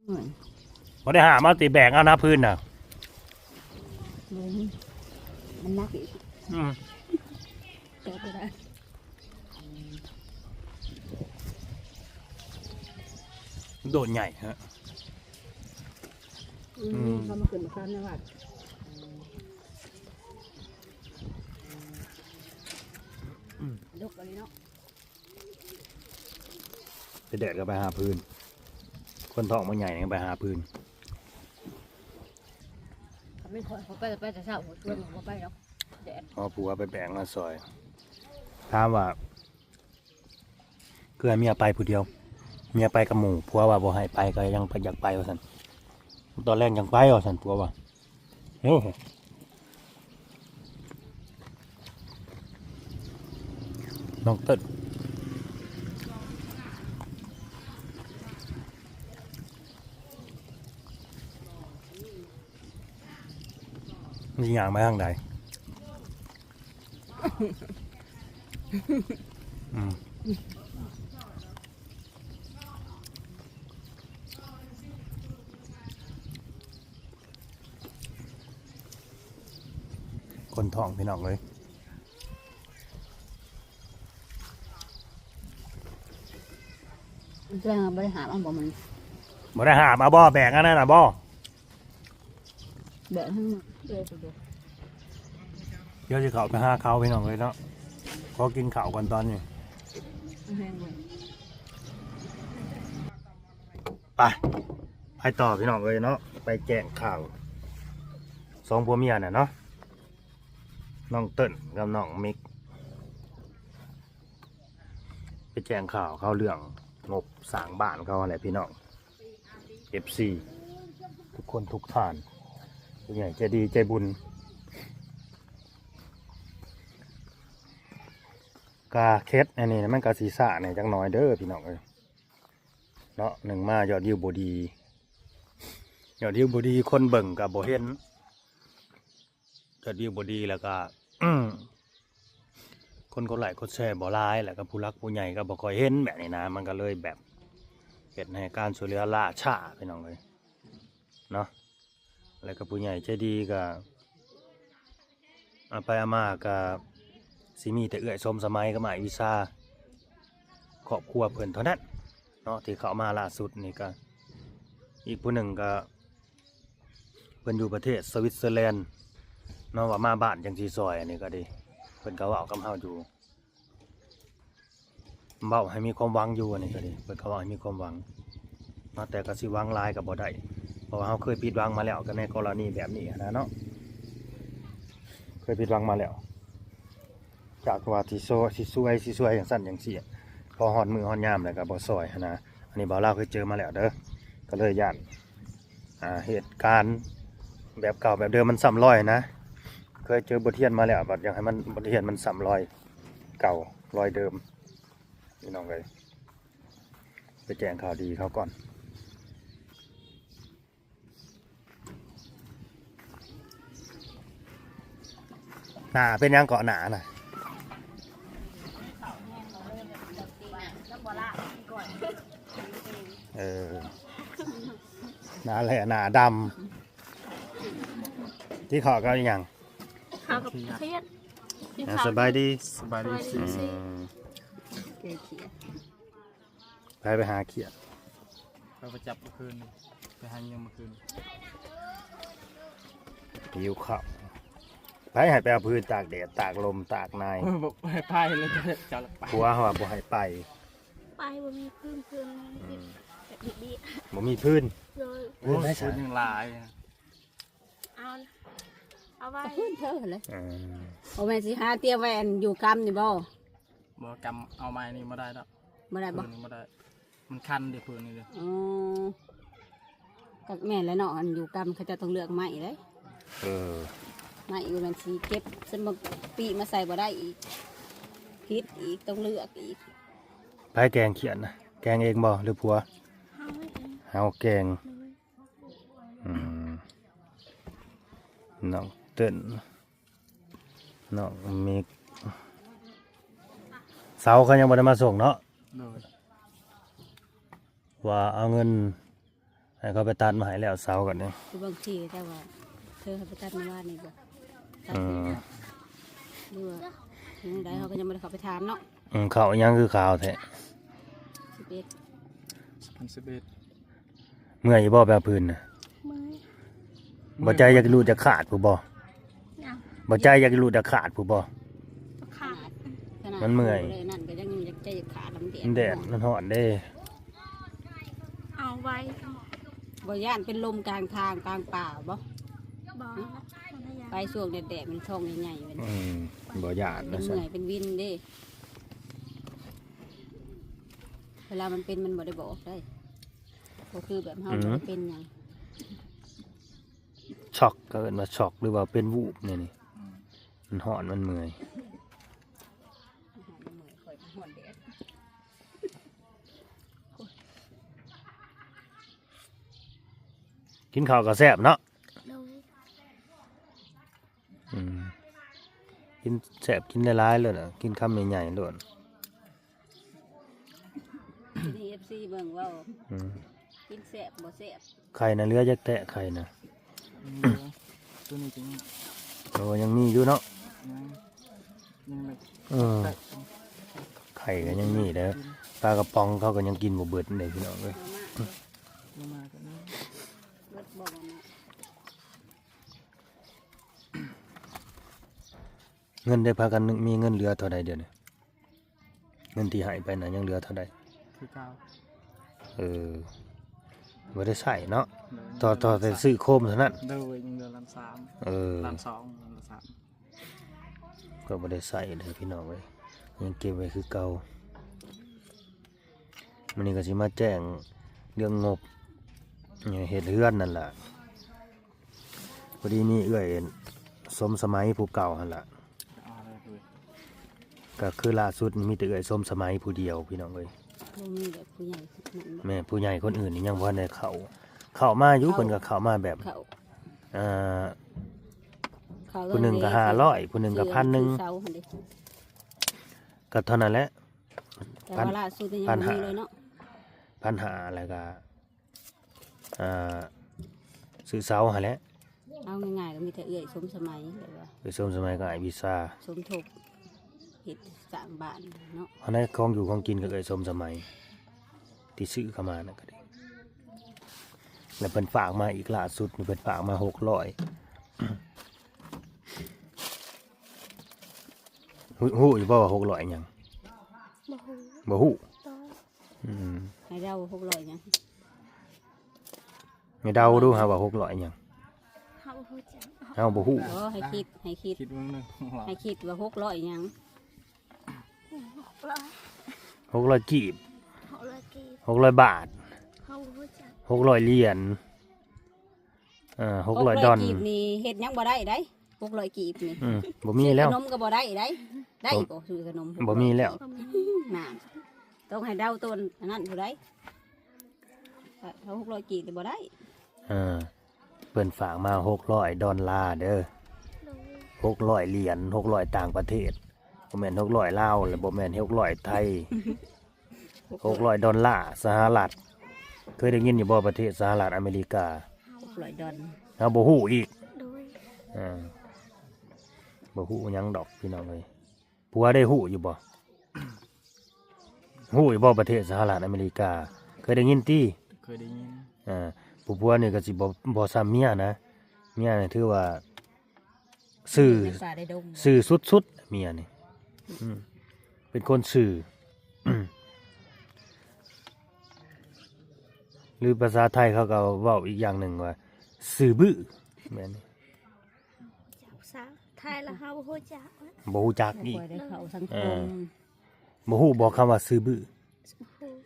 ບໍ່ໄດ້ຫາມເອົາຕິ ແບກເອົານະພື້ນນະ. ບໍ່ມີ ມັນໜັກອີກ. ອືມ ແບກບໍ່ໄດ້. ໂດດໃຫຍ່ຮະ. ອືມ ອືມ ເຂົາມາຂຶ້ນມາຄາມໃນວັດ. ອືມ ດົກອີ່ຫຼີເນາະ. ໄປແດດກໍໄປຫາພື້ນ ຄົນທ້ອງບໍ່ໃຫຍ່ກໍໄປຫາພື້ນ. ຄັນແມ່ນຂ້ອຍ ຂ້ອຍໄປ ໄປແຕ່ເຊົ້າ ຂ້ອຍຊວນ ບໍ່ໄປດອກ ແດດ. ເອົາຜົວໄປແບກມາຊ່ອຍ. ຖາມວ່າ ຄືໃຫ້ເມຍໄປຜູ້ດຽວ ເມຍໄປກັບໝູ່ ຜົວວ່າບໍ່ໃຫ້ໄປ ກໍຍັງໄປ ຢາກໄປວ່າຊັ້ນ. ຕອນແລງຈັ່ງໄປວ່າຊັ້ນ ຜົວວ່າ. ໂອ້ ນ້ອງເຕີນ ມັນຊິຍ່າງໄປທາງໃດ? ອືມ ຄົນທ້ອງ ພີ່ນ້ອງເອີຍ. ແສດງວ່າບໍ່ໄດ້ຫາບເອົາບໍ່? ມັນບໍ່ໄດ້ຫາບເອົາບໍ່? ແບກອັນນັ້ນນະບໍ່? ແບກໃຫ້ມັນ ເອີ ໄປເບິ່ງ ດຽວຊິເຂົ້າໄປຫາເຂົາ ພີ່ນ້ອງເອີຍເນາະ. ຂໍກິນເຂົ້າກ່ອນຕອນນີ້. ແຮງເບິ່ງ ໄປ ໄປຕໍ່ ພີ່ນ້ອງເອີຍເນາະ. ໄປແຈ້ງຂ່າວສອງຜົວເມຍນະເນາະ ນ້ອງເຕີນກັບນ້ອງມິກ. ໄປແຈ້ງຂ່າວເຂົາເລື່ອງງົບສ້າງບ້ານເຂົາຫັ້ນແຫຼະ ພີ່ນ້ອງ ເອັຟຊີ ທຸກຄົນທຸກທ່ານ ຜູ້ໃຫຍ່ໃຈດີໃຈບຸນ. ກະເຂັດອັນນີ້ ມັນກະຊິຊ້າແດ່ຈັກໜ້ອຍເດີ ພີ່ນ້ອງເອີຍເນາະ. ໜຶ່ງມາຍອດວິວບໍ່ດີ ຍອດວິວບໍ່ດີ ຄົນເບິ່ງກະບໍ່ເຫັນ. ຍອດວິວບໍ່ດີ ແລ້ວກໍ ຄົນກົດໄລ້ກົດແຊບໍ່ຫຼາຍ ແລ້ວກໍຜູ້ຫຼັກຜູ້ໃຫຍ່ກໍບໍ່ຄ່ອຍເຫັນແບບນີ້ນະ. ມັນກໍເລີຍແບບເຮັດໃຫ້ການຊ່ວຍເຫຼືອລ່າຊ້າ ພີ່ນ້ອງເອີຍເນາະ. ແລ້ວກໍຜູ້ໃຫຍ່ໃຈດີກໍ ເອົາໄປເອົາມາກໍຊິມີແຕ່ເອື້ອຍສົມສະໄໝກັບອ້າຍວິຊາ ຄອບຄົວເພິ່ນເທົ່ານັ້ນເນາະ ທີ່ເຂົ້າມາລ່າສຸດນີ້. ກໍອີກຜູ້ໜຶ່ງກໍ ເພິ່ນຢູ່ປະເທດສະວິດເຊີແລນເນາະ ວ່າມາບ້ານຈັ່ງຊິຊ່ອຍ. ອັນນີ້ກໍດີ ເພິ່ນກໍເວົ້າກັບເຮົາຢູ່ ເວົ້າໃຫ້ມີຄວາມຫວັງຢູ່. ອັນນີ້ກໍດີ ເພິ່ນກໍເວົ້າໃຫ້ມີຄວາມຫວັງເນາະ ແຕ່ກໍຊິຫວັງຫຼາຍກໍບໍ່ໄດ້ ເພາະວ່າເຮົາເຄີຍຜິດຫວັງມາແລ້ວ ກໍໃນກໍລະນີແບບນີ້ຫັ້ນນະເນາະ ເຄີຍຜິດຫວັງມາແລ້ວ. ຈາກວ່າຊິຊ່ວຍ ຊິຊ່ວຍ ຊິຊ່ວຍຈັ່ງຊັ້ນຈັ່ງຊີ້ ພໍຮອດມື້ຮອດຍາມແລ້ວກໍບໍ່ຊ່ອຍຫັ້ນນະ. ອັນນີ້ບ່າວລາວເຄີຍເຈີມາແລ້ວເດີ ກໍເລີຍຢ້ານ ອ່າ ເຫດການແບບເກົ່າແບບເດີມມັນຊ້ຳລອຍນະ. ເຄີຍເຈີບົດຮຽນມາແລ້ວ ບັດຢາກໃຫ້ມັນ ບົດຮຽນມັນຊ້ຳລອຍເກົ່າລອຍເດີມ ພີ່ນ້ອງເອີຍ. ໄປແຈ້ງຂ່າວດີເຂົາກ່ອນ. ໜ້າເປັນຫຍັງເກາະໜ້ານະ? ເອີ ໜ້າແຫຼ້ໜ້າດຳ. ທີ່ເຂົາກໍອີຫຍັງ? ເຂົາກໍຄຽດ. ອ່າ ສະບາຍດີ. ສະບາຍດີ. ອືມ ແກ້ຄຽດ. ໃຜໄປຫາຂຽດ? ຂ້ອຍໄປຈັບມື້ຄືນ ໄປຫາຍິງມື້ຄືນ. ຫິວເຂົ້າ. ໃຜໃຫ້ໄປເອົາຟືນຕາກແດດ ຕາກລົມ ຕາກນາຍ? ບໍ່ໃຫ້ໄປແລ້ວ ເຈົ້າລະໄປ. ຜົວວ່າບໍ່ໃຫ້ໄປ. ໄປ ບໍ່ມີຟືນ. ອືມ ແບບດີໆ ບໍ່ມີຟືນ. ໂດຍ. ຟືນໄດ້ຊະ? ຟືນຍັງຫຼາຍ. ເອົາ ເອົາໄວ້ ຟືນເທື່ອຫັ້ນແຫຼະ. ເອີ ບໍ່ແມ່ນຊິຫາຕຽມໄວ້ອັນຢູ່ກຳນີ້ບໍ່? ບໍ່ ກຳເອົາໄມ້ນີ້ບໍ່ໄດ້ດອກ. ບໍ່ໄດ້ບໍ່? ຟືນນີ້ບໍ່ໄດ້ ມັນຄັນເດ້ ຟືນນີ້ເດ້. ອໍ ກໍແມ່ນແຫຼະເນາະ ອັນຢູ່ກຳເຂົາເຈົ້າຕ້ອງເລືອກໄມ້ເດ້. ເອີ ໄມ້ບໍ່ແມ່ນຊິເກັບ ຊັ້ນບໍ່ປີມາໃສ່ບໍ່ໄດ້ອີກ ຜິດອີກ ຕ້ອງເລືອກອີກ. ໃຜແກງຂຽດນະ? ແກງເອງບໍ່ ຫຼືຜົວ? ເຮົາແກງ. ອືມ ນ້ອງເຕີນ ນ້ອງມິກ ເສົາເຂົາຍັງບໍ່ໄດ້ມາສົ່ງເນາະ. ໂດຍ. ວ່າເອົາເງິນ ໃຫ້ເຂົາໄປຕັດມາໃຫ້ແລ້ວເສົາກັນນີ້ ຄືບາງທີເຈົ້າວ່າ ເທີໃຫ້ໄປຕັດມື້ວານນີ້ບໍ່? ຕັດ ເອີ ຫຼືວ່າຍັງໃດ ເຮົາກໍຍັງບໍ່ໄດ້ເຂົ້າໄປຖາມເນາະ. ອືມ ເຂົ້າອີ່ຫຍັງຄືຂາວແທ້? ສິບເອັດ ສອງພັນສິບເອັດ. ເມື່ອຍຢູ່ບໍ່ໄປເອົາຟືນນະ? ເມື່ອຍ. ບໍ່ໃຈຢາກຫຼຸດຢາກຂາດພຸ້ນບໍ່? ຍັງ. ບໍ່ໃຈຢາກຫຼຸດຢາກຂາດພຸ້ນບໍ່? ຂາດ. ຂະໜາດ ມັນເມື່ອຍ ນັ້ນກໍຍັງຢາກໃຈຢາກຂາດ ມັນແດດ ມັນແດດ ມັນຮ້ອນເດ້. ເອົາໄວ້. ບໍ່ຢ້ານເປັນລົມກາງທາງກາງປ່າບໍ່? ບໍ່. ໄປຊ່ວງແດດໆ ມັນທ້ອງໃຫຍ່ໆ ມັນ ອືມ ບໍ່ຢ້ານ ເປັນເມື່ອຍເປັນວິນເດ້. ເວລາມັນເປັນ ມັນບໍ່ໄດ້ບອກໄດ໋ ບໍ່ຄືແບບເຮົາ ອືມ ບໍ່ໄດ້ເປັນຫຍັງ. ຊັອກ ເຂົາເອີ້ນວ່າຊັອກ ຫຼືວ່າເປັນວູບແນວນີ້. ອືມ ມັນຮ້ອນ ມັນເມື່ອຍ. ກິນເຂົ້າກໍແຊບເນາະ. ໂດຍ. ອືມ ກິນແຊບ ກິນຫຼາຍໆໂລດ ກິນຄຳໃຫຍ່ໆໂລດ. ມີເອັຟຊີເບິ່ງເວົ້າ ອືມ ກິນແຊບບໍ່ແຊບ. ໄຂ່ນະເຫຼືອຈັກແຕະ ໄຂ່ນະ? ຍັງເຫຼືອ ໂຕນີ້ກໍຍັງ ໂອ້ ຍັງມີຢູ່ເນາະ. ຍັງ ຍັງໄດ້ ເອີ ແຕະ ໄຂ່ກໍຍັງມີເດີ. ປາກະປ໋ອງເຂົາກໍຍັງກິນບໍ່ເບິດເດ້ພີ່ນ້ອງເອີຍ. ມາມາກໍມີ ເບິດບໍ່ ມາມາ. ເງິນໄດ້ພາກັນ ມີເງິນເຫຼືອເທົ່າໃດດຽວນີ້? ເງິນທີ່ໃຫ້ໄປນະ ຍັງເຫຼືອເທົ່າໃດ? ຄືເກົ່າ. ເອີ ບໍ່ໄດ້ໃຊ້ເນາະ. ໂດຍ ຕໍ່ ຕໍ່ແຕ່ຊື້ໂຄມເທົ່ານັ້ນ. ໂດຍ ຍັງເຫຼືອລ້ານສາມ. ເອີ ລ້ານສອງ ລ້ານສາມ ກໍບໍ່ໄດ້ໃຊ້ເດີພີ່ນ້ອງເອີຍ ຍັງເກັບໄວ້ຄືເກົ່າ. ມື້ນີ້ກໍຊິມາແຈ້ງເລື່ອງງົບ ເຮັດເຮືອນນັ້ນລະ. ພໍດີມີເອື້ອຍສົມສະໄໝຜູ້ເກົ່າຫັ້ນລະ ກໍຄືລ່າສຸດມີແຕ່ເອື້ອຍສົມສະໄໝຜູ້ດຽວພີ່ນ້ອງເອີຍ. ບໍ່ມີແບບຜູ້ໃຫຍ່ ແມ່ນ ຜູ້ໃຫຍ່ຄົນອື່ນນີ້ຍັງບໍ່ທັນໄດ້ເຂົ້າ ເຂົ້າມາຢູ່ ເຂົ້າ ເພິ່ນກໍເຂົ້າມາແບບ ເຂົ້າ ເອີ ເຂົ້າ ຜູ້ໜຶ່ງກໍຫ້າຮ້ອຍ ຜູ້ໜຶ່ງກໍພັນໜຶ່ງ ເສາຫັ້ນເດ ກໍເທົ່ານັ້ນແຫຼະ. ແຕ່ວ່າລ່າສຸດນີ້ຍັງບໍ່ມີເລີຍເນາະ ພັນຫ້າ ແລ້ວກໍ ອ່າ ຊື້ເສົາຫັ້ນແຫຼະ. ເອົາງ່າຍໆ ກໍມີແຕ່ເອື້ອຍສົມສະໄໝ ແບບວ່າ ເອື້ອຍສົມສະໄໝກັບອ້າຍວິຊາ ສົມທົບເຮັດສ້າງບ້ານເນາະ. ອັນນັ້ນຂອງຢູ່ຂອງກິນກໍເອື້ອຍສົມສະໄໝ ທີ່ຊື້ເຂົ້າມານັ້ນກໍດີ. ແລ້ວເພິ່ນຝາກມາອີກ ລ່າສຸດນີ້ເພິ່ນຝາກມາຫົກຮ້ອຍ. ຮູ້ ຮູ້ຢູ່ບໍ່ວ່າຫົກຮ້ອຍຫຍັງ? ບໍ່ຮູ້. ບໍ່ຮູ້? ບໍ່. ອືມ ໃຫ້ເດົາ ຫົກຮ້ອຍຫຍັງ? ໃຫ້ເດົາດູຫາວ່າຫົກຮ້ອຍຫຍັງ? ເຮົາບໍ່ຮູ້ຈັກ ເຮົາບໍ່ຮູ້. ອໍ ໃຫ້ຄິດ ໃຫ້ຄິດ ຄິດເບິ່ງເດີ ໃຫ້ຄິດວ່າຫົກຮ້ອຍຫຍັງ? ຫົກຮ້ອຍ ຫົກຮ້ອຍກີບ ຫົກຮ້ອຍກີບ ຫົກຮ້ອຍບາດ ເຮົາບໍ່ຮູ້ຈັກ ຫົກຮ້ອຍຫຼຽນ. ເອີ ຫົກຮ້ອຍດອນ ຫົກຮ້ອຍກີບນີ້ເຮັດຫຍັງບໍ່ໄດ້ໃດ໋ ຫົກຮ້ອຍກີບນີ້. ອືມ ບໍ່ມີແລ້ວ ຊື້ຂະໜົມກໍບໍ່ໄດ້ໃດ໋. ໄດ້ບໍ່ ບໍ່ ຊື້ຂະໜົມ ບໍ່ມີແລ້ວ ບໍ່ມີ. ນັ້ນ ຕ້ອງໃຫ້ເດົາຕົ້ນອັນນັ້ນຜູ້ໃດ໋ ເອົາຫົກຮ້ອຍກີບນີ້ບໍ່ໄດ້. ເອີ ເພິ່ນຝາກມາຫົກຮ້ອຍດອນລາເດີ ໂດຍ ຫົກຮ້ອຍຫຼຽນ ຫົກຮ້ອຍຕ່າງປະເທດ ບໍ່ແມ່ນຫົກຮ້ອຍລາວ ແລະ ບໍ່ແມ່ນຫົກຮ້ອຍໄທ. ຫົກຮ້ອຍດອນລາສະຫະລັດ. ເຄີຍໄດ້ຍິນຢູ່ບໍ່ ປະເທດສະຫະລັດອາເມລິກາ? ຫົກຮ້ອຍດອນ ເຮົາບໍ່ຮູ້ອີກ. ໂດຍ ເອີ ບໍ່ຮູ້ຫຍັງດອກພີ່ນ້ອງເອີຍ. ຜົວໄດ້ຮູ້ຢູ່ບໍ່? ຮູ້ຢູ່ບໍ່ ປະເທດສະຫະລັດອາເມລິກາ? ເຄີຍໄດ້ຍິນຕິ? ເຄີຍໄດ້ຍິນ. ເອີ ຜູ້ຜົວນີ້ກໍຊິບໍ່ ບໍ່ຊ່ຳເມຍນະ. ເມຍນີ້ຖືວ່າ ຊື່ ຊື່ສຸດໆ ເມຍນີ້. ອືມ ເປັນຄົນຊື່ ຫຼືພາສາໄທເຂົາກໍເວົ້າອີກຢ່າງໜຶ່ງວ່າ ຊື່ບື້ ແມ່ນ. ພາສາໄທລະເຮົາບໍ່ຮູ້ຈັກ ບໍ່ຮູ້ຈັກອີກ ບໍ່ຄ່ອຍໄດ້ເຂົ້າສັງຄົມ. ເອີ ບໍ່ຮູ້ບໍ່ ຄຳວ່າຊື່ບື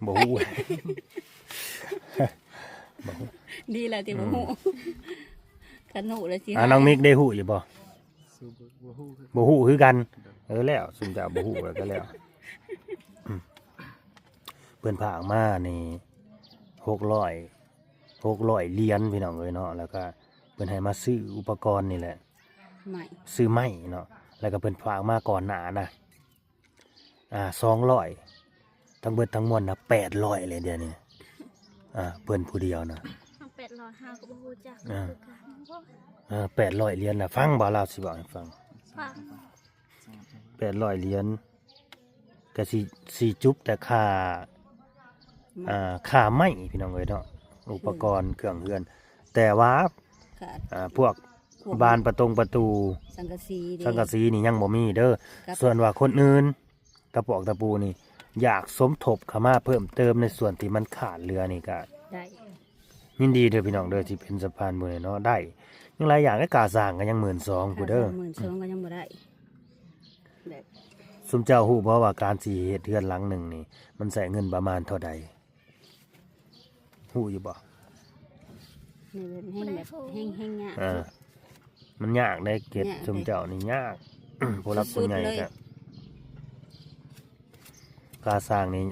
້? ບໍ່ຮູ້ ດີແລ້ວທີ່ບໍ່ຮູ້. ອືມ ຄັນຮູ້ແລ້ວຊິ ອ່າ ນ້ອງມິກໄດ້ຮູ້ຢູ່ບໍ່? ບໍ່ຮູ້ຄືກັນ. ເອີ ແລ້ວ ຊຸມເຈົ້າບໍ່ຮູ້ແລ້ວກໍແລ້ວ. ອືມ ເພິ່ນພາກມານີ້ ຫົກຮ້ອຍ ຫົກຮ້ອຍຫຼຽນ ພີ່ນ້ອງເອີຍເນາະ. ແລ້ວກໍເພິ່ນໃຫ້ມາຊື້ອຸປະກອນນີ້ແຫຼະ ໄມ້ ຊື້ໄມ້ເນາະ. ແລ້ວກໍເພິ່ນພາກມາກ່ອນໜ້ານະ ອ່າ ສອງຮ້ອຍ ທັງເບິດທັງມວນນະ ແປດຮ້ອຍເລີຍດຽວນີ້. ອ່າ ເພິ່ນຜູ້ດຽວນະ ເຮົາກໍບໍ່ຮູ້ຈັກຄືກັນ. ເອີ ແປດຮ້ອຍຫຼຽນນະ ຟັງບໍ່ ລາວຊິເວົ້າໃຫ້ຟັງ. ຟັງ. ແປດຮ້ອຍຫຼຽນ ກະຊິ ຊິຈູບແຕ່ຄ່າ ອ່າ ຄ່າໄມ້ພີ່ນ້ອງເອີຍເນາະ ອຸປະກອນເຄື່ອງເຮືອນ ແຕ່ວ່າ ຂາດ ອ່າ ພວກ ພວກ ບານປະຕົງປະຕູ ສັງກະສີເດ້ ສັງກະສີນີ້ຍັງບໍ່ມີເດີ. ກັບ ສ່ວນວ່າຄົນອື່ນ ກະປອກຕະປູນີ້ ຢາກສົມທົບເຂົ້າມາເພີ່ມເຕີມໃນສ່ວນທີ່ມັນຂາດເຫຼືອນີ້ກະໄດ້ ຍິນດີເດີພີ່ນ້ອງເດີ ທີ່ເປັນສະພານບຸນໃຫ້ເນາະ ໄດ້ ຍັງຫຼາຍຢ່າງເດ້ ຄ່າສ້າງກໍຍັງໝື່ນສອງພຸ້ນເດີ ຄ່າສ້າງໝື່ນສອງກໍຍັງບໍ່ໄດ້. ແບບ ຊຸມເຈົ້າຮູ້ບໍ່ວ່າການຊິເຮັດເຮືອນຫຼັງໜຶ່ງນີ້ ມັນໃຊ້ເງິນປະມານເທົ່າໃດ? ຮູ້ຢູ່ບໍ່? ໃນແບບແຮ່ງແບບແຮ່ງ ແຮ່ງຍາກ ເອີ ມັນຍາກເດ້ ເຮັດ ຍາກເດ້ ຊຸມເຈົ້ານີ້ຍາກ ຜູ້ຫຼັກຜູ້ໃຫຍ່ ສຸດໆເລີຍ ກະ ຄ່າສ້າງນີ້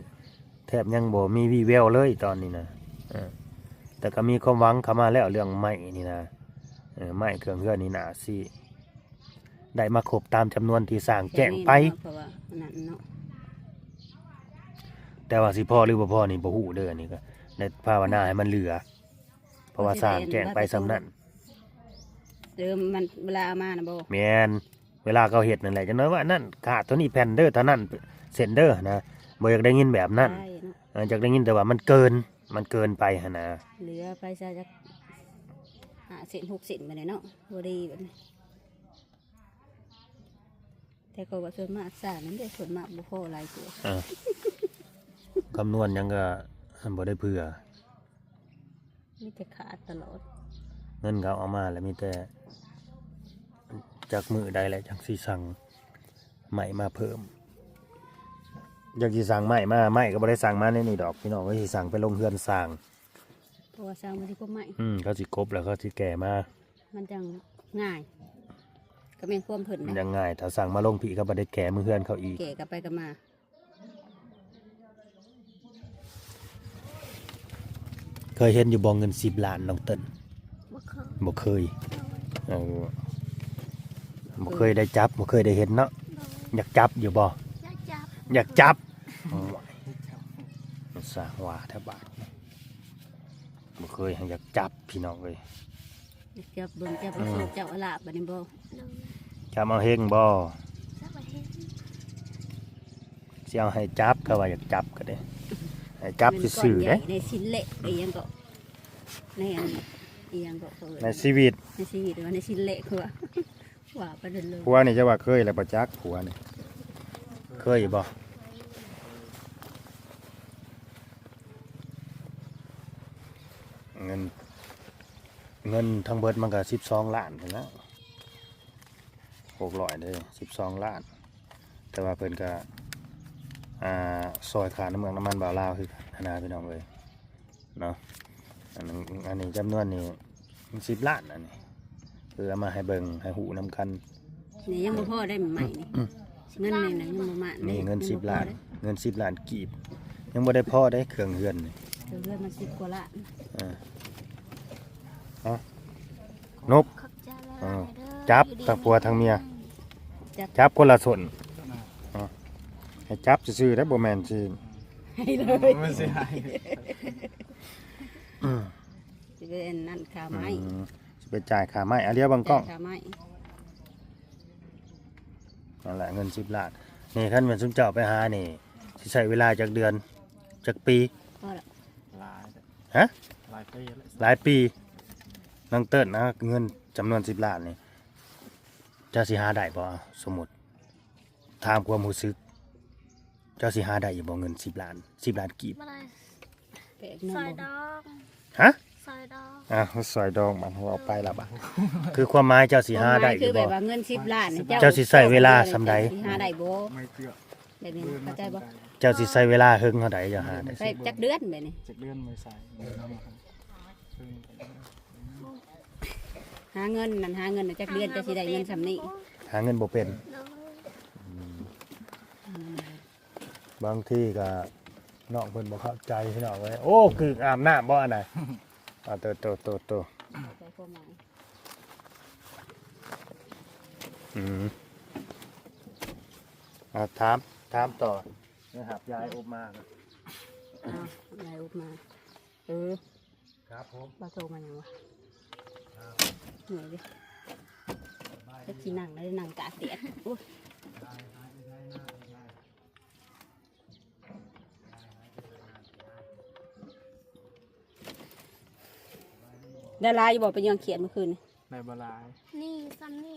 ແທບຍັງບໍ່ມີວີ່ແວວເລີຍຕອນນີ້ນະ ເອີ ແຕ່ກໍມີຄວາມຫວັງເຂົ້າມາແລ້ວເລື່ອງໄມ້ນີ້ນະ ເອີ ໄມ້ເຄື່ອງເຮືອນນີ້ໜ້າຊິ ໄດ້ມາຄົບຕາມຈຳນວນທີ່ສ້າງແຈ້ງໄປ ເພາະວ່າອັນນັ້ນເນາະ ແຕ່ວ່າຊິພໍຫຼືບໍ່ພໍນີ້ບໍ່ຮູ້ເດີ ອັນນີ້ກໍໄດ້ພາວະນາໃຫ້ມັນເຫຼືອ ເພາະວ່າສ້າງແຈ້ງໄປສ່ຳນັ້ນ ເດີມມັນເວລາເອົາມານະບໍ່ ແມ່ນ ເວລາເຂົາເຮັດນັ້ນແຫຼະ ຈັກໜ້ອຍວ່ານັ້ນຂາດເທົ່ານີ້ແຜ່ນເດີ ເທົ່ານັ້ນເສັ້ນເດີນະ ບໍ່ຢາກໄດ້ຍິນແບບນັ້ນ ເອີ ຢາກໄດ້ຍິນແຕ່ວ່າມັນເກີນ ມັນເກີນໄປຫັ້ນນະ ເຫຼືອໄປຊະຈັກຫ້າເສັ້ນຫົກເສັ້ນບາດນີ້ເນາະ ບໍ່ດີບາດນີ້. ແຕ່ກໍວ່າສ່ວນມາກສ້າງນັ້ນເດ້ ສ່ວນມາກບໍ່ພໍຫຼາຍຕົວ ເອີ ຄຳນວນຫຍັງກໍບໍ່ໄດ້ເຜື່ອ ມີແຕ່ຂາດຕະຫຼອດ ເງິນກໍເອົາມາແລ້ວ ມີແຕ່ຈັກມື້ໃດແຫຼະຈັ່ງຊິສັ່ງໄມ້ມາເພີ່ມ ຈັ່ງຊິສັ່ງໄມ້ມາ ໄມ້ກໍບໍ່ໄດ້ສັ່ງມາໃນນີ້ດອກພີ່ນ້ອງເອີຍ ຊິສັ່ງໄປລົງເຮືອນສ້າງ ເພາະວ່າສ້າງມັນຊິຄົບໄມ້ ອືມ ເຂົາຊິຄົບແລ້ວເຂົາຊິແກ່ມາ ມັນຈັ່ງງ່າຍ ກໍແມ່ນຄວາມເພິ່ນ ມັນຈັ່ງງ່າຍ ຖ້າສັ່ງມາລົງພີ້ ເຂົາບໍ່ໄດ້ແກ່ເມືອເຮືອນເຂົາອີກ ແກ່ກັບໄປກັບມາ. ເຄີຍເຫັນຢູ່ບໍ່ເງິນສິບລ້ານ ນ້ອງເຕີນ? ບໍ່ເຄີຍ ບໍ່ເຄີຍ ເອີ ບໍ່ເຄີຍໄດ້ຈັບ ບໍ່ເຄີຍໄດ້ເຫັນເນາະ ໂດຍ ຢາກຈັບຢູ່ບໍ່? ຢາກຈັບ ຢາກຈັບ ໂອ້ຍ ສ້າງວ່າແທ້ບາດ ບໍ່ເຄີຍ ຢາກຈັບພີ່ນ້ອງເອີຍ ຢາກຈັບເບິ່ງ ຈັບເອົາໂຊກ ເຈົ້າອາລາບບາດນີ້ບໍ່? ໂດຍ ຈັບເອົາເຮັງບໍ່? ຈັບເອົາເຮັງ ຊິເອົາໃຫ້ຈັບ ເຂົາວ່າຢາກຈັບກໍໄດ້ ໃຫ້ຈັບຊື່ໆເດ້ ໃນສິນເລະ ອີຫຍັງກໍ ໃນອັນ ອີຫຍັງກໍ ໃນຊີວິດ ໃນຊີວິດ ວ່າໃນສິນເລະ ຄືວ່າ ວ່າໄປເດີນເລີຍ ຜົວນີ້ຈະວ່າເຄີຍແລ້ວບໍ່ຈັກ ຜົວນີ້ ເຄີຍຢູ່ບໍ່? ເງິນ ເງິນທັງເບິດມັນກໍສິບສອງລ້ານພຸ້ນແຫຼະ ຫົກຮ້ອຍເດ້ ສິບສອງລ້ານ ແຕ່ວ່າເພິ່ນກໍ ອ່າ ຊ່ອຍຄ່ານ້ຳເມືອກນ້ຳມັນບ່າວລາວຄືກັນຫັ້ນນະ ພີ່ນ້ອງເອີຍ ເນາະ ອັນນີ້ ອັນນີ້ຈຳນວນນີ້ສິບລ້ານ ອັນນີ້ ຄືເອົາມາໃຫ້ເບິ່ງໃຫ້ຮູ້ນຳກັນ ນີ້ຍັງບໍ່ພໍໄດ້ໃໝ່ນີ້ ເງິນນີ້ນະຍັງບໍ່ມາ ນີ້ເງິນສິບລ້ານ ເງິນສິບລ້ານກີບ ຍັງບໍ່ໄດ້ພໍໄດ້ເຄື່ອງເຮືອນນີ້ ເຄື່ອງເຮືອນມັນສິບກວ່າລ້ານ ເອີ ເອົາ ນົບ ຂອບໃຈຫຼາຍໆເດີ ຈັບທັງຜົວທັງເມຍ ຈັບ ຈັບຄົນລະສົ້ນ ເອົາ ໃຫ້ຈັບຊື່ໆເດ້ ບໍ່ແມ່ນຊິ ໃຫ້ເລີຍ ມັນຊິໃຫ້ ອືມ ຊິໄປອັນນັ້ນຄ່າໄມ້ ອືມ ຊິໄປຈ່າຍຄ່າໄມ້ ອາ ດຽວເບິ່ງກ້ອງ ຈ່າຍຄ່າໄມ້ ນັ້ນແຫຼະເງິນສິບລ້ານ ນີ້ ຄັນແມ່ນຊຸມເຈົ້າໄປຫານີ້ ຊິໃຊ້ເວລາຈັກເດືອນ ຈັກປີ? ພໍລະ ຫຼາຍ ຮະ? ຫຼາຍປີແລ້ວ ຫຼາຍປີ ນ້ອງເຕີນນະ ເງິນຈຳນວນສິບລ້ານນີ້ ເຈົ້າຊິຫາໄດ້ບໍ່? ສົມມຸດ ຖາມຄວາມຮູ້ສຶກ ເຈົ້າຊິຫາໄດ້ຢູ່ບໍ່ເງິນສິບລ້ານ ສິບລ້ານກີບ? ບໍ່ໄດ້ ແປກເນາະ ຊອຍດອງ ຮະ? ຊອຍດອງ ອ່າ ຊອຍດອງ ມັນເວົ້າໄປລະບາດ ຄືຄວາມໝາຍເຈົ້າຊິຫາໄດ້ຢູ່ບໍ່? ຄວາມໝາຍຄືແບບວ່າເງິນສິບລ້ານນີ້ ເຈົ້າ ເຈົ້າຊິໃຊ້ເວລາສ່ຳໃດ? ເຈົ້າຊິຫາໄດ້ບໍ່? ແບບນີ້ເຂົ້າໃຈບໍ່? ເຈົ້າຊິໃຊ້ເວລາເຖິງເທົ່າໃດເຈົ້າຫາໄດ້? ໄປຈັກເດືອນແບບນີ້? ຈັກເດືອນບໍ່ໃຊ້ ຫາເງິນນັ້ນ ຫາເງິນນະ ຈັກເດືອນເຈົ້າຊິໄດ້ເງິນສ່ຳນີ້? ຫາເງິນບໍ່ເປັນ ໂດຍ ອືມ ບາງທີກໍນ້ອງເພິ່ນບໍ່ເຂົ້າໃຈພີ່ນ້ອງເອີຍ ໂອ້ ກຶກອາບນ້ຳບໍ່ອັນໃດ ອາ ໂຕ ໂຕ ໂຕ ໂຕ ໃຈຄວາມໝາຍ ອືມ ອາ ຖາມ ຖາມຕໍ່ ໄດ້ຮັບຢາຍອົບມາ ອາ ຢາຍອົບມາ ເອີ ครับผม บ่โทรมาหยังวะ เมื่อยเด้ จักสินั่งได้นั่งตากแดด โอ๊ย ได้หลายอยู่บ่ ไปเยืองเขียดเมื่อคืนนี่ ได้บ่หลาย นี่ ส่ำนี่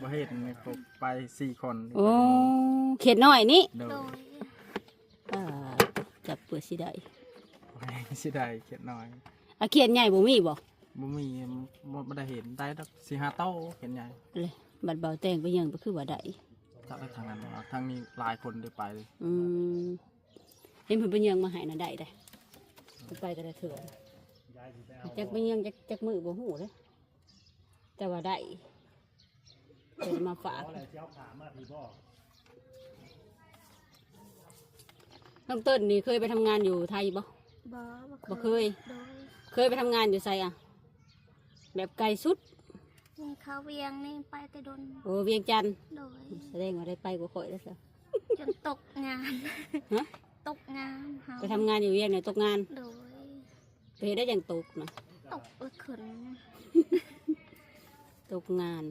บ่เห็น เขาไปสี่คน โอ้ เขียดน้อยนี่ โดย โดย อ่า จับเปื่อสิได้ สิได้เขียดน้อย อ่ะ เขียดใหญ่บ่มีบ่ บ่มี บ่ บ่ได้เห็น ได้ดอกสี่ห้าโต เขียดใหญ่ เลย บัดเบาแตงไปเยืองไปคือว่าได้ จักได้ทางนั้นบ่ ทางนี้หลายคนได้ไป อืม เห็นเพิ่นไปเยืองมาให้น่ะได้เด้ ไปแต่ละเทื่อ จักไปเยืองจัก จักมื้อบ่ฮู้เด้ แต่ว่าได้ เพิ่นมาฝาก น้องเติ้นนี่เคยไปทำงานอยู่ไทยบ่ บ่ บ่เคย โดย เคยไปทำงานอยู่ไสอะ แบบไกลสุด นี่เข้าเวียงนี่ไปแต่ดน โอ้ เวียงจันทน์ โดย แสดงว่าได้ไปกว่าข้อยแล้วซะ จนตกงาน ฮะ ตกงานเฮา ไปทำงานอยู่เวียงเนี่ยตกงาน โดย ไปเฮ็ดได้หยังตกนะ ตกแล้วขึ้น ตกงาน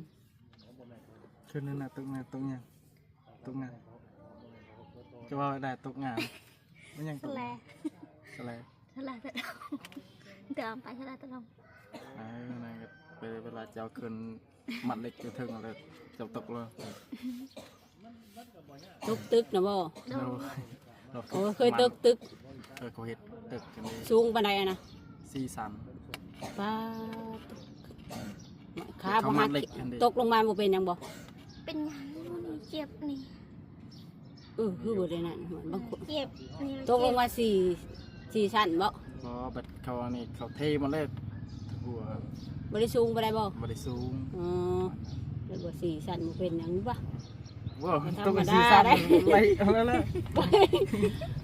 ขึ้นนั่นน่ะ ตกงาน ตกงาน ตกงาน จะว่าได้ตกงาน มันยังตก แสล แสล แสล เดิมไปแสลตะลง เออ นั่นก็เป็นเวลาเจ้าขึ้น มัดเหล็กอยู่เทิงแล้วเจ้าตกเลย ตกตึกนะบ่ โดย โอ้ เคยตกตึก เออ เขาเฮ็ดตึกกันเลย สูงปานใดอะนะ สี่ชั้น ป๊าด ขาบ่หัก เขามัดเหล็กกันดิ ตกลงมาบ่เป็นหยังบ่ เป็นหยังนี่ เจ็บนี่ เออ คือบ่ได้นั่น บางคน เจ็บนี่ ตกลงมาสี่ สี่ชั้นบ่ บ่ บัดเขาอันนี้ เขาเทหมดเลย หัว บ่ได้สูงปานใดบ่ บ่ได้สูง อ๋อ แล้วบ่สี่ชั้นบ่เป็นหยังบ่ บ่ บ่ธรรมดา ตกสี่ชั้น ได้ ไล่เอาแล้วแหละ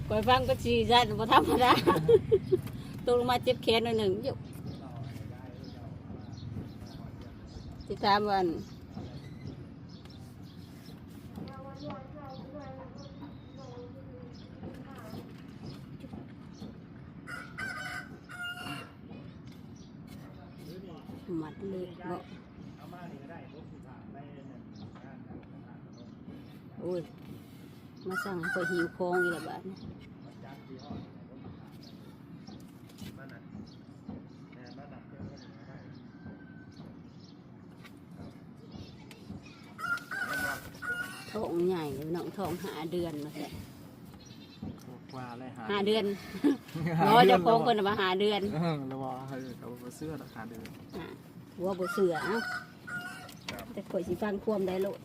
ข้อยฟังก็สี่ชั้นบ่ธรรมดา ตกลงมาเจ็บแขนหน่อยหนึ่งอยู่ สิถามว่า มัดเหล็กบ่ โอ้ย มาสั่งให้ข้อยหิ้วของอีกแล้วบาดนี้ ท้องใหญ่เนาะ ท้องห้าเดือนว่าซั่น กว่าแล้ว ห้าเดือน ห้าเดือน เนาะ เจ้าของเพิ่นว่าห้าเดือน เออ แล้วว่า เออ เขาบ่เชื่อดอก ห้าเดือน อ่ะ ผัวบ่เชื่อ เอ้า แต่ข้อยสิฟังความได้โลด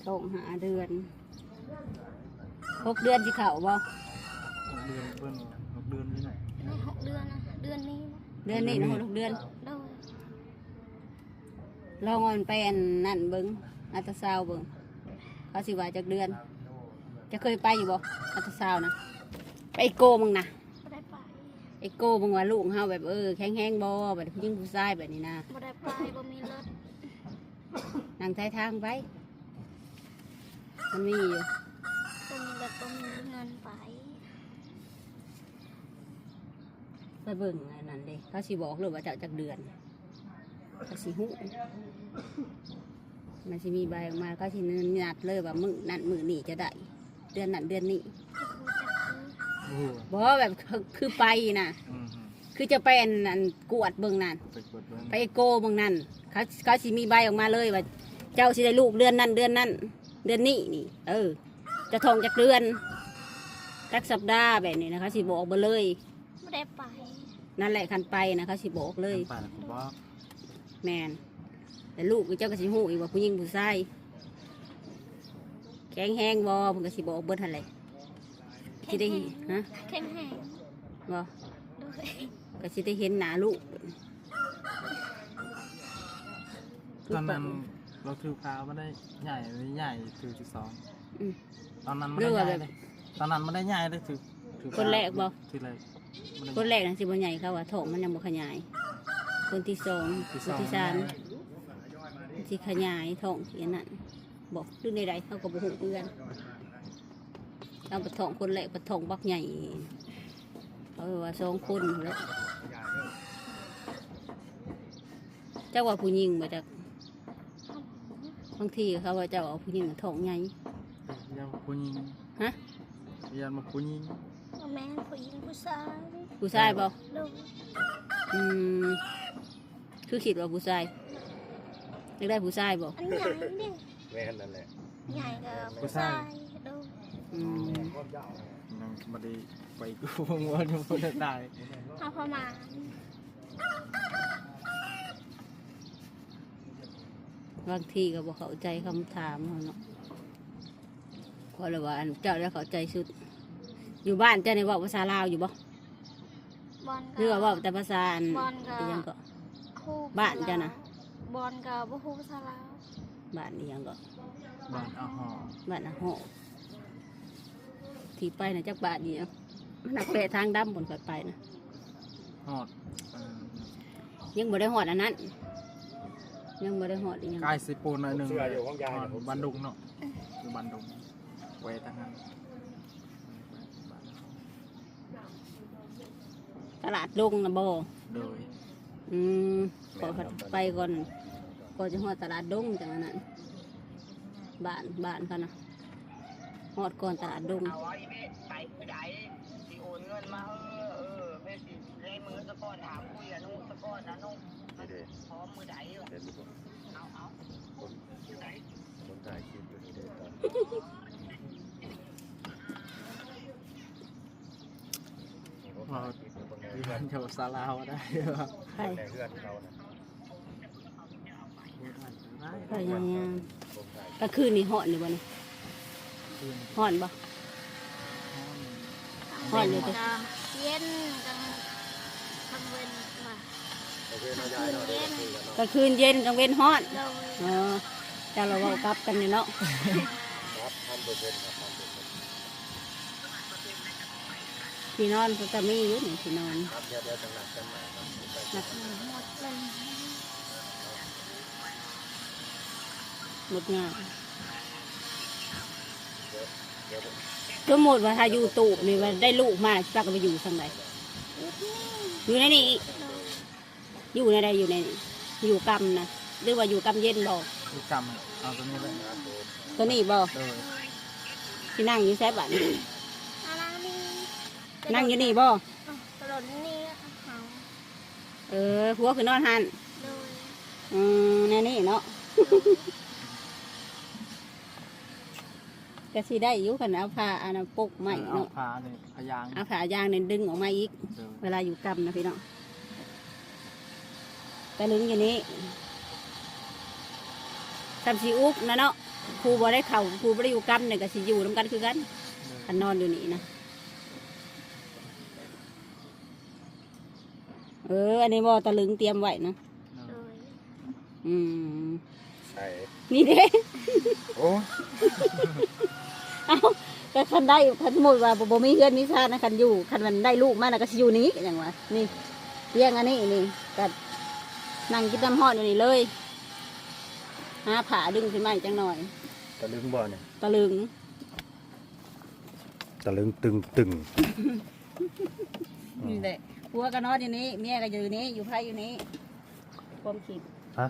ท้องห้าเดือน หกเดือนสิเข้าบ่ หกเดือนเพิ่น หกเดือนนี่แหละ ในหกเดือนนะ เดือนนี้บ่ เดือนนี้นะ เดือนนี้ หกเดือน โดย ลองเอามันไปอันนั่นเบิ่ง อัลตราซาวด์เบิ่ง เขาสิว่าจักเดือน จะเคยไปอยู่บ่ อัลตราซาวด์นะ ไปเอโกเบิ่งนะ บ่ได้ไป เอโกเบิ่งว่าลูกเฮาแบบ เออ แข็งแรงบ่ แบบผู้หญิงผู้ชายแบบนี้นะ บ่ได้ไป บ่มีรถ นั่งท้ายทางไป มันมีอยู่ บ่มีรถ บ่มีเงินไป ไปเบิ่งอันนั้นเด้ เขาสิบอกเลยว่าเจ้าจักเดือน เขาสิฮู้ มันสิมีใบออกมา เขาสินัดเลยว่ามื้อนั้นมื้อนี้จะได้ เดือนนั้นเดือนนี้ บ่ฮู้ บ่ แบบคือ คือไปนะ อืม คือจะไปอัน อันกวดเบิ่งนั่น ไปกวดเบิ่ง ไปเอโกเบิ่งนั่น เขา เขาสิมีใบออกมาเลยว่า เจ้าสิได้ลูกเดือนนั้นเดือนนั้น เดือนนี้นี่ เออ จะท้องจักเดือน จักสัปดาห์แบบนี้นะ เขาสิบอกเบิดเลย บ่ได้ไป นั่นแหละ คันไปนะ เขาสิบอกเลย คันไปนะ ผมบอก แม่น แล้วลูกเจ้าก็สิฮู้อีกว่าผู้หญิงผู้ชาย แข็งแรงบ่ เพิ่นก็สิบอกเบิดหั่นแหละ สิได้ แข็งแรง ฮะ แข็งแรง บ่ โดย ก็สิได้เห็นหน้าลูก ตอนนั้นเราถือพามาได้ใหญ่ ใหญ่ถือสิบสอง อืม ตอนนั้นไม่ได้ใหญ่เลย ตอนนั้นไม่ได้ใหญ่เลย ถือ ถือพา คนแรกบ่ ถือเลย คนแรกนะสิบ่ใหญ่ เขาว่าท้องมันยังบ่ขยาย คนที่สอง ที่สอง คนที่สาม ใหญ่ สิขยายท้องสิอันนั้น บ่ หรือในใด เขาก็บ่ฮู้คือกัน ເອົາປະທ້ອງຄົນແລກ ປະທ້ອງບັກໃຫຍ່ ເຂົາວ່າສອງຄົນພຸ້ນແຫຼະ. ຈັກວ່າຜູ້ຍິງບໍ່ຈັກ ບາງທີເຂົາວ່າເຈົ້າເອົາຜູ້ຍິງທ້ອງໃຫຍ່. ຢ້ານວ່າຜູ້ຍິງ. ຮະ? ຢ້ານວ່າຜູ້ຍິງ. ບໍ່ແມ່ນຜູ້ຍິງ ຜູ້ຊາຍ. ຜູ້ຊາຍບໍ່? ໂດຍ. ອືມ ຄືຄິດວ່າຜູ້ຊາຍ ຢາກໄດ້ຜູ້ຊາຍບໍ່? ອັນໃຫຍ່ເດ້. ແມ່ນນັ້ນແຫຼະ ໃຫຍ່ກໍຜູ້ຊາຍ. ຜູ້ຊາຍ. ໂດຍ. ອືມ ຍັງບໍ່ໄດ້ໄປກູເມືອງ ຍັງບໍ່ໄດ້ຕາຍ. ເຮົາເຂົ້າມາ ບາງທີກໍບໍ່ເຂົ້າໃຈຄຳຖາມເຮົາເນາະ. ຂ້ອຍລະວ່າ ອັນເຈົ້າລະເຂົ້າໃຈສຸດ. ຢູ່ບ້ານເຈົ້ານີ້ເວົ້າພາສາລາວຢູ່ບໍ່? ບ່ອນກໍ ຫຼືວ່າເວົ້າແຕ່ພາສາອັນ ບ່ອນກໍ ອີຫຍັງເກາະ ຮູ້ ບ້ານເຈົ້ານະ? ບ່ອນກໍບໍ່ຮູ້ພາສາລາວ. ບ້ານອີຫຍັງເກາະ? ບ້ານອາຫໍ້. ບ້ານອາຫໍ້. ທີ່ໄປນະຈັກບ້ານອີຫຍັງ? ມັນໜັກແປະທາງດຳບ່ອນຂ້ອຍໄປນະ. ຮອດ ເອີ ຍັງບໍ່ໄດ້ຮອດອັນນັ້ນ ຍັງບໍ່ໄດ້ຮອດອີຫຍັງ ກາຍເຊໂປໜ້ອຍໜຶ່ງ ຮອດບ້ານດົງເນາະ ຢູ່ບ້ານດົງ ແຂວງທະຫານ ຕະຫຼາດດົງນະບໍ່? ໂດຍ. ອືມ ຂໍໄປກ່ອນ ກ່ອນຈະຮອດຕະຫຼາດດົງ ຈັ່ງອັນນັ້ນ ບ້ານ ບ້ານເຂົານະ ຮອດກ່ອນຕະຫຼາດດົງ. ເອົາ ເອົາອີເມລ ໃຜຜູ້ໃດຊິໂອນເງິນມາ ເອີ ເອີ ແມ່ຊິ ໃນມືສະກ່ອນ ຖາມຄຸຍອະນຸສະກ່ອນ ອະນຸ ນີ້ເດ້ ພ້ອມມື້ໃດວະ? ເຫັນຢູ່ບໍ່? ເອົາ ເອົາ ຄົນ ຜູ້ໃດ? ຄົນຖ່າຍຄລິບຢູ່ນີ້ເດ້. ເວົ້າເລື່ອງເຈົ້າສາລາວໄດ້ບໍ່? ໃຜ? ໃນເຮືອນເຂົານະ. ພະຍາຍາມ. ກາງຄືນນີ້ຮ້ອນຢູ່ບໍ່ນີ້? ຮ້ອນບໍ່? ຮ້ອນຢູ່ຕິ? ກາງເຢັນ ກາງ ກາງເວັນວ່າ ກາງຄືນເຢັນ ກາງຄືນເຢັນ ກາງເວັນຮ້ອນ. ໂດຍ. ເອີ ເຈົ້າລະເວົ້າກັບກັນຢູ່ເນາະ. ທີ່ນອນເພິ່ນກະມີຢູ່ນີ້ ທີ່ນອນ. ໝົດງານ. ສົມມຸດວ່າຖ້າຢູ່ຕູບນີ້ ວ່າໄດ້ລູກມາ ຊິພາກັນໄປຢູ່ຊັ້ນໃດ? ຢູ່ໃນນີ້ອີກ. ຢູ່ແນວໃດ ຢູ່ໃນນີ້? ຢູ່ກຳນະ ຫຼືວ່າຢູ່ກຳເຢັນບໍ່? ຢູ່ກຳ. ເອົາໂຕນີ້ເລີຍ. ໂຕນີ້ບໍ່? ໂດຍ. ຊິນັ່ງຢູ່ໃສບາດນີ້? ນັ່ງຢູ່ນີ້ບໍ່? ຕະຫຼອດນີ້. ເອີ ຜົວຄືນອນຫັ້ນ. ໂດຍ. ອືມ ແນວນີ້ເນາະ. ໂດຍ. ກະຊິໄດ້ຢູ່ ຄັນເອົາຜ້າອັນນັ້ນປົກໄມ້ເນາະ. ເອີ ເອົາຜ້າອັນນີ້ ຜ້າຢາງ ເອົາຜ້າຢາງນີ້ດຶງອອກມາອີກ. ໂດຍ. ເວລາຢູ່ກຳນະພີ່ນ້ອງ ຕະລຶງຢູ່ນີ້ ສ່ຳຊິອຸກນະເນາະ. ຜູ້ບໍ່ໄດ້ເຂົ້າ ຜູ້ບໍ່ໄດ້ຢູ່ກຳນີ້ກະຊິຢູ່ນຳກັນຄືກັນ. ໂດຍ. ຄັນນອນຢູ່ນີ້ນະ. ເອີ ອັນນີ້ບໍ່ ຕະລຶງຕຽມໄວ້ນະ. ໂດຍ. ອືມ ໃສ ນີ້ເດ້. ໂອ້ ເອົ້າ ກະຄັນໄດ້ ຄັນສົມມຸດວ່າບໍ່ ບໍ່ມີເຮືອນມີຊານນະ ຄັນຢູ່ ຄັນມັນໄດ້ລູກມານະ ກະຊິຢູ່ນີ້ ກະຫຍັງວະ ນີ້ ຕຽງອັນນີ້ ນີ້ ກະນັ່ງກິນນ້ຳຮ້ອນຢູ່ນີ້ເລີຍ. ຫາຜ້າດຶງຂຶ້ນມາອີກຈັກໜ່ອຍ. ຕະລຶງບໍ່ນີ້? ຕະລຶງ ຕະລຶງຕຶງຕຶງ. ນີ້ແຫຼະ ຜົວກະນອນຢູ່ນີ້ ເມຍກະຢູ່ນີ້ ຢູ່ໃຜຢູ່ນີ້. ຄວາມຄິດ ຮະ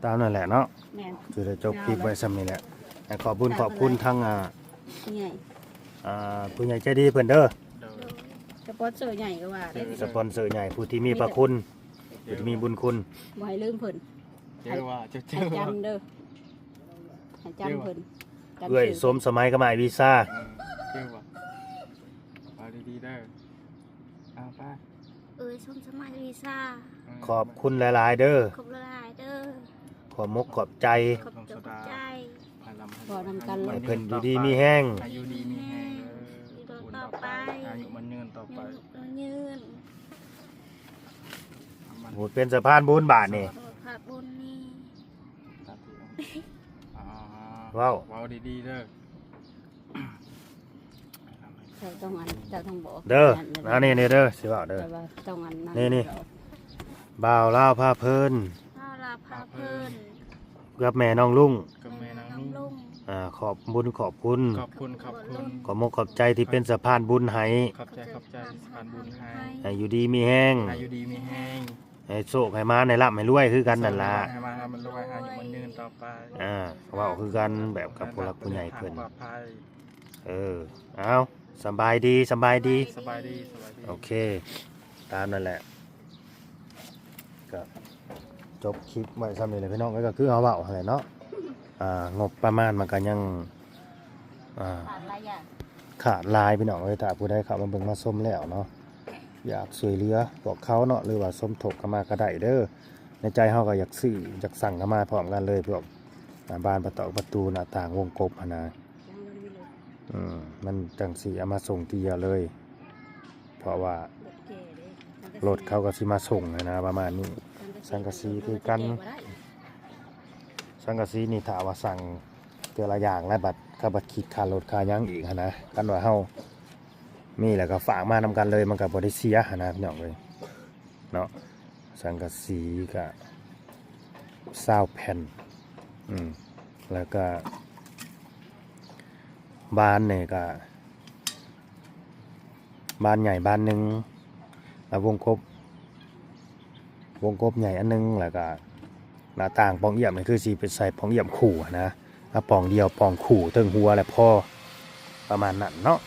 ຕາມນັ້ນແຫຼະເນາະ. ແມ່ນ ຊິໄດ້ຈົບຄລິບໄວ້ຊ່ຳນີ້ແຫຼະ. ໃຫ້ຂອບບຸນຂອບຄຸນທາງ ອ່າ ຜູ້ໃຫຍ່ ອ່າ ຜູ້ໃຫຍ່ໃຈດີເພິ່ນເດີ. ໂດຍ. ສະປອນເຊີໃຫຍ່ກະວ່າໄດ້ ສະປອນເຊີໃຫຍ່ ຜູ້ທີ່ມີພະຄຸນ ຜູ້ທີ່ມີບຸນຄຸນ ບໍ່ໃຫ້ລືມເພິ່ນ. ເຈີວ່າ ເຈີ ເຈີ ໃຫ້ຈຳເດີ ໃຫ້ຈຳເພິ່ນ. ເອື້ອຍສົມສະໄໝກັບອ້າຍວີຊາ. ເອີ ເຈີວ່າ ເອົາດີໆເດີ. ເອົາໄປ ເອີຍ ສົມສະໄໝວີຊາ ຂອບຄຸນຫຼາຍໆເດີ. ຂອບຫຼາຍໆເດີ. ຂອບມົກຂອບໃຈ ຂອບໃຈ ຂໍນຳກັນ ໃຫ້ເພິ່ນຢູ່ດີມີແຮງ ໃຫ້ຢູ່ດີມີແຮງ ຢູ່ຕໍ່ໄປ ອາຍຸໝັ້ນຍືນຕໍ່ໄປ ຍືນ. ໂອ້ ເປັນສະພານບຸນບາດນີ້ ສະພານບຸນນີ້. ເວົ້າ ເວົ້າດີໆເດີ. ເຈົ້າຕ້ອງອັນ ເຈົ້າຕ້ອງບອກເດີ ອັນນີ້ເດີ ຊິເວົ້າເດີ ນີ້ ບ່າວລາວພາເພີນ ບ່າວລາວພາເພີນ ກັບແມ່ນ້ອງລຸງ ກັບແມ່ນ້ອງລຸງ ອ່າ ຂອບບຸນຂອບຄຸນ ຂອບຄຸນ ຂອບຄຸນ ຂອບມົກຂອບໃຈທີ່ເປັນສະພານບຸນໃຫ້ ຂອບໃຈ ຂອບໃຈ ສະພານບຸນໃຫ້ ໃຫ້ຢູ່ດີມີແຮງ ໃຫ້ຢູ່ດີມີແຮງ ໃຫ້ໂຊກໃຫ້ມານ ໃຫ້ລ່ຳໃຫ້ລວຍຄືກັນນັ້ນລະ ໃຫ້ມາໃຫ້ມັນລວຍ ໃຫ້ຢູ່ມັນຍືນຕໍ່ໄປ ອ່າ ເວົ້າຄືກັນແບບກັບຜູ້ຫຼັກຜູ້ໃຫຍ່ເພິ່ນ ເດີນທາງປອດໄພ ເອີ ເອົາ ສະບາຍດີ ສະບາຍດີ ສະບາຍດີ ສະບາຍດີ ໂອເຄ ຕາມນັ້ນແຫຼະ ກໍຈົບຄລິບໄວ້ຊ່ຳນີ້ແຫຼະພີ່ນ້ອງເອີຍ ກໍຄືເຮົາເວົ້າຫັ້ນແຫຼະເນາະ ອ່າ ງົບປະມານມັນກໍຍັງ ອ່າ ຂາດຫຼາຍຢ່າງ ຂາດຫຼາຍພີ່ນ້ອງເອີຍ ຖ້າຜູ້ໃດເຂົ້າມາເບິ່ງມາຊົມແລ້ວເນາະ ຢາກຊ່ວຍເຫຼືອພວກເຂົາເນາະ ຫຼືວ່າສົມທົບເຂົ້າມາກໍໄດ້ເດີ ໃນໃຈເຮົາກໍຢາກຊື້ ຢາກສັ່ງເຂົ້າມາພ້ອມກັນເລີຍ ພວກ ອ່າ ບານປະຕອກປະຕູ ໜ້າຕ່າງ ວົງກົບຫັ້ນນະ ອືມ ມັນຈັ່ງຊິເອົາມາສົ່ງທີດຽວເລີຍ ເພາະວ່າລົດເຂົາກໍຊິມາສົ່ງຫັ້ນນະ ປະມານນີ້ ສັງກະສີຄືກັນ ສັງກະສີນີ້ຖ້າວ່າສັ່ງເທື່ອລະຢ່າງແລ້ວ ບັດເຂົາບັດຄິດຄ່າລົດຄ່າຫຍັງອີກຫັ້ນນະ ຄັນວ່າເຮົາມີແລ້ວກໍຝາກມານຳກັນເລີຍ ມັນກໍບໍ່ໄດ້ເສຍຫັ້ນນະ ພີ່ນ້ອງເອີຍ ເນາະ ສັງກະສີກະຊາວແຜ່ນ ອືມ ແລ້ວກະບານນີ້ກະບານໃຫຍ່ບານໜຶ່ງ ແລ້ວວົງກົບ ວົງກົບໃຫຍ່ອັນໜຶ່ງ ແລ້ວກະໜ້າຕ່າງປ່ອງອຽມນີ້ຄືຊິເປັນໃສ່ປ່ອງອຽມຄູ່ຫັ້ນນະ ເອົາປ່ອງດຽວ ປ່ອງຄູ່ເທິງຫົວແຫຼະພໍ ປະມານນັ້ນເນາະ.